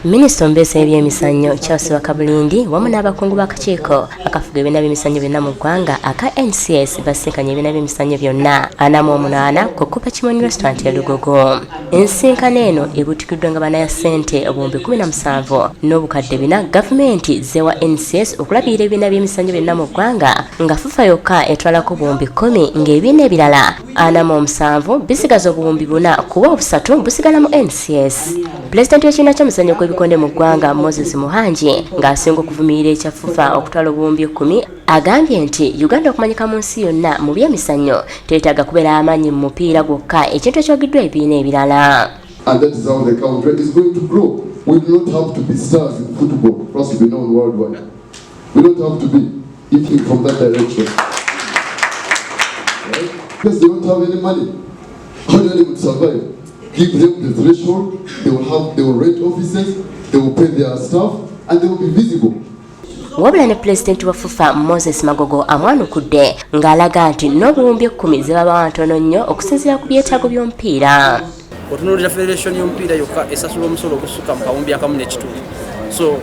Minisita omubeesi w'ebyemizannyo Charles Bakabulindi wamu n'abakungu b'akakiiko akafuga ebibiina by'emizannyo byonna mu ggwanga aka NCS basisinkanye ebibiina by'emizannyo byonna 48 ku Cooper Chimoni Restaurant e Lugogo. Ensinkano eno ebutikiddwa nga bana ya ssente 17,400 gavumenti zewa NCS okulabirira ebibiina by'emizannyo byonna mu ggwanga, nga FUFA yokka etwalako 10,000, ng'ebibiina ebirala 47 bisigaza 4,000 kuba obusatu busigala mu NCS. Pulezidenti w'ekibiina ky'omuzannyo gw'ebikonde mu ggwanga Moses Muhangi, ng'asinga okuvumirira ekya FUFA okutwala 10,000, agambye nti Uganda okumanyika mu nsi yonna mu byemizannyo teetaaga kubeera amaanyi mu mupiira gwokka, ekintu ekyogeddwa ebibiina ebirala. And that is how the country is going to grow. We do not have to be stars in football for us to be known worldwide. We don't have to be if you from that direction. Right? Because they don't have any money. How do you want them to survive? Give them the threshold, they will rent offices, they will pay their staff, and they will be visible. Wabula ne pulezidenti wa FUFA Moses Magogo amwanukudde ng'alaga nti n'10,000 ze babawa ntono nnyo okusinziira ku byetaago by'omupiira. Otunuulira federation y'omupiira yokka esasula omusolo ogusukka mu 1,500. So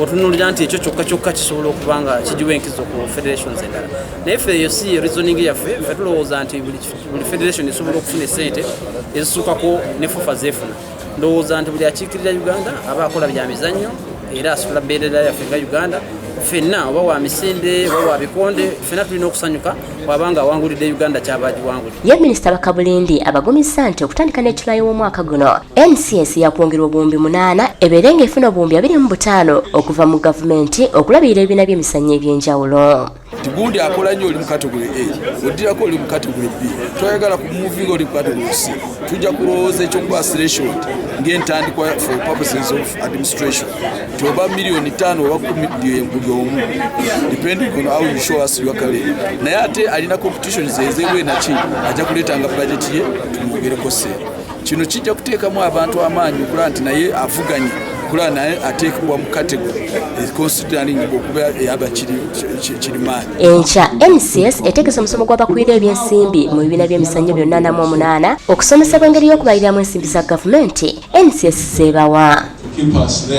otunuulira nti ekyo kyokka kyokka kisobola okuba nga kigiwa enkizo ku federations endala, naye ffe eyo si reasoning yaffe. Ffe tulowooza nti buli federation esobola okufuna esente ezisukkako ne FUFA zeefuna. Ndowooza nti buli akiikirira Uganda aba akola bya mizannyo era asitula bendera yaffe nga Uganda, ffenna oba wa misinde oba wa bikonde, ffenna tulina okusanyuka bw'abanga awangulidde Uganda kyaba agiwangulidde. Ye minisita Bakabulindi abagumisa nti okutandika ne Julayi w'omwaka guno NCS yakwongerwa 8,000, ebeere ng'efuna 25,000 okuva mu gavumenti okulabirira ebibiina by'emizannyo ebyenjawulo. Nti gundi akola nnyo oli mu category A, oddirako oli mu category B, twayagala ku movinga oli mu category C. Tujja kulowooza ekyokuba threshold ng'entandikwa for purposes of administration, nti oba miliyoni 5 oba 10 buli omu, depending on how you show us your career. Naye ate alina competitions ezebwe naki, ajja kuleetanga budget ye tumwongereko sente. Kino kijja kuteekamu abantu amaanyi okulaba nti naye avuganye, okulaba naye ateekebwa mu category considering okuba eyaba kirimaanyi. Enkya NCS etegese omusomo gw'abakulira ebyensimbi mu bibiina by'emizannyo byonna 48 okusomesebwa engeri y'okubaliramu ensimbi za gavumenti NCS zeebawa. Keep us there.